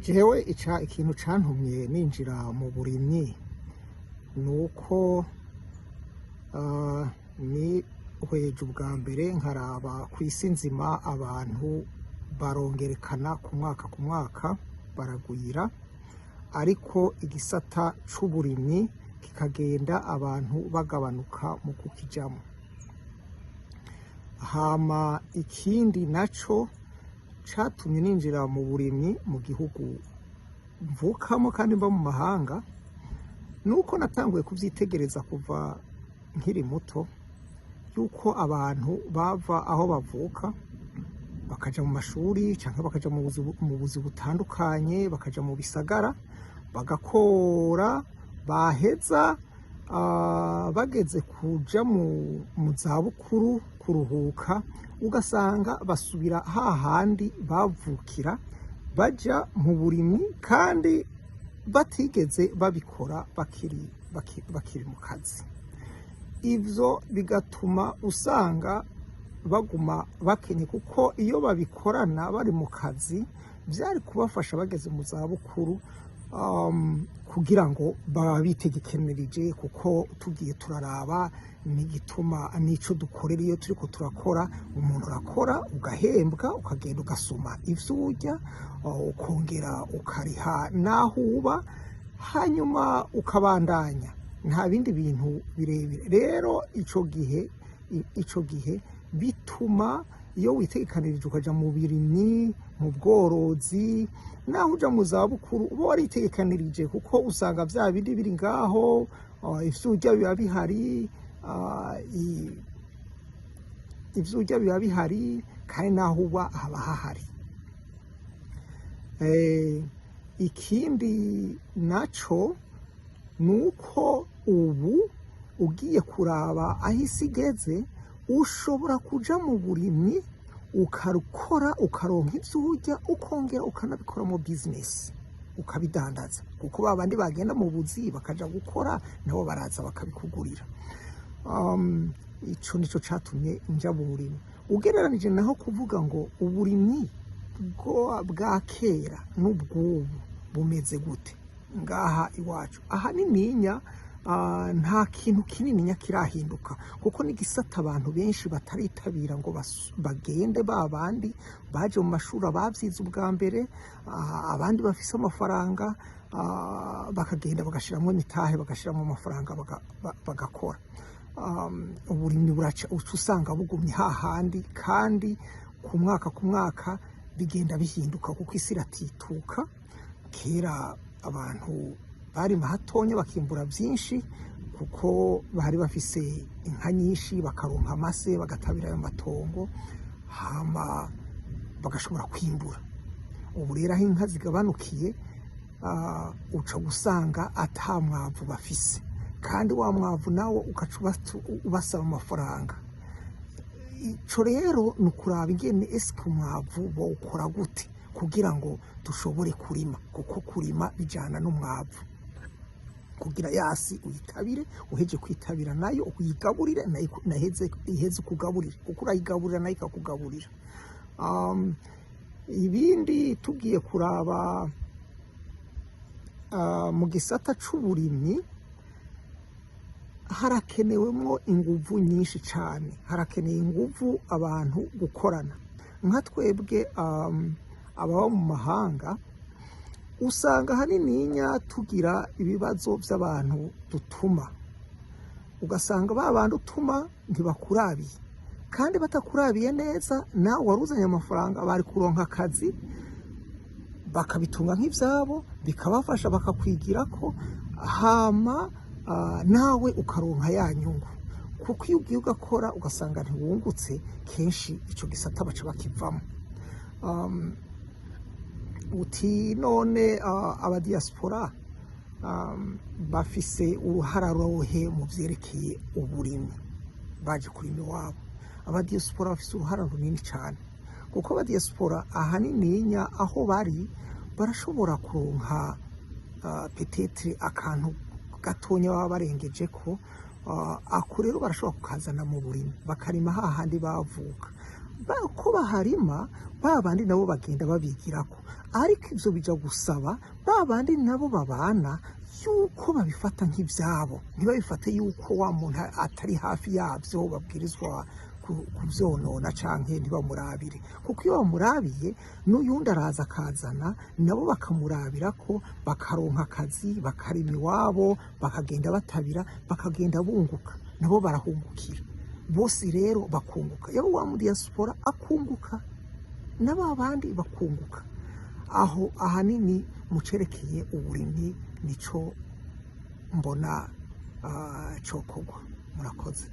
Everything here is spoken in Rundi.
Jewe ikintu cantumye ninjira mu burimyi nuko nihweje ubwa mbere nkaraba kw'isi nzima abantu barongerekana ku mwaka ku mwaka baragwira, ariko igisata c'uburimyi kikagenda abantu bagabanuka mu kukijamwo. Hama ikindi naco catumye ninjira mu burimyi mu gihugu mvukamo kandi mba mu mahanga, nuko natanguye kuvyitegereza kuva nkiri muto yuko abantu bava aho bavuka bakaja mu mashuri canke bakaja mu buzi butandukanye, bakaja mu bisagara bagakora, baheza bageze kuja mu zabukuru kuruhuka, ugasanga basubira hahandi bavukira baja mu burimyi kandi batigeze babikora bakiri mu kazi. Ivyo bigatuma usanga baguma bakenye, kuko iyo babikorana bari mu kazi vyari kubafasha bageze mu zabukuru, kugira ngo baba bitegekanirije, kuko tugiye turaraba n'igituma n'ico dukorera iyo turiko turakora. Umuntu arakora ugahembwa, ukagenda ugasuma ivyo urya, ukongera ukariha n'aho uba, hanyuma ukabandanya, nta bindi bintu birebire. Rero ico gihe bituma iyo witegekanirije ukaja mu burimyi, mu bworozi, naho uja mu zabukuru uba waritegekanirije, kuko usanga vya bindi biri ngaho, ivyo urya biba bihari, ivyo urya biba bihari kandi naho uba haba hahari. Ikindi naco nuko ubu ugiye kuraba aho isi igeze, ushobora kuja mu burimyi ukarukora, ukaronka ivyo urya, ukongera ukanabikoramo business, ukabidandaza, kuko ba bandi bagenda mu buzi bakaja gukora nabo baraza bakabikugurira. Ico nico catumye nja mu burimyi. Ugereranije naho kuvuga ngo uburimyi bwo bwa kera n'ubwubu bumeze gute ngaha iwacu, ahanininya nta kintu kinininya kirahinduka, kuko n'igisata abantu benshi bataritabira ngo bagende. Ba bandi baje mu mashuri, abavyize ubwa mbere, abandi bafise amafaranga, bakagenda bagashiramwo imitahe, bagashiramwo amafaranga, bagakora. Uburimyi buraca uca usanga bugumye hahandi, kandi ku mwaka ku mwaka bigenda bihinduka, kuko isi iratituka. Kera abantu barima hatonya bakimbura byinshi, kuko bari bafise inka nyinshi, bakaronka amase, bagatabira ayo matongo, hama bagashobora kwimbura. Ubu rero aho inka zigabanukiye, uca gusanga ata mwavu bafise, kandi wa mwavu nawo ugaca ubasaba amafaranga. Ico rero ni ukuraba ingene eske umwavu bawukora gute kugira ngo dushobore kurima, kuko kurima bijana n'umwavu, kugira yasi uyitabire, uheje kwitabira nayo uyigaburire, nayo naheze iheze ukugaburire, kuko urayigaburira nayo ikakugaburira. Ibindi tugiye kuraba mu gisata c'uburimyi harakenewemwo inguvu nyinshi cane, harakeneye inguvu abantu gukorana. Nka twebwe ababa mu mahanga, usanga hanininya tugira ibibazo vy'abantu dutuma, ugasanga ba bandi utuma ntibakurabiye, kandi batakurabiye neza nawe waruzanye amafaranga bari kuronka akazi bakabitunga nk'ivyabo, bikabafasha, bakakwigirako, hama nawe ukaronka ya nyungu. Kuko iyo ugiye ugakora ugasanga ntiwungutse, kenshi ico gisata baca bakivamo. Uti none abadiaspora bafise uruhara ruhe mu vyerekeye uburimyi baje kurima iwabo? Abadiaspora bafise uruhara runini cane, kuko abadiaspora ahanininya aho bari barashobora kuronka peut-être akantu gatonya baba barengejeko. Ako rero barashobora kukazana mu burimyi, bakarima hahandi bavuka. Ko baharima, ba bandi nabo bagenda babigirako. Ariko ivyo bija gusaba ba bandi nabo babana yuko babifata nk'ivyabo, ntibabifate yuko wa muntu atari hafi yavyo babwirizwa kuvyonona canke ntibamurabire, kuko iyo bamurabiye n'uyundi araza akazana, nabo bakamurabira ko bakaronka akazi, bakarima iwabo, bakagenda batabira, bakagenda bunguka, nabo barahungukira bose. Rero bakunguka, yaba wa mu diaspora akunguka na ba bandi bakunguka. Aho ahanini mu cerekeye uburimyi nico mbona cokorwa. Murakoze.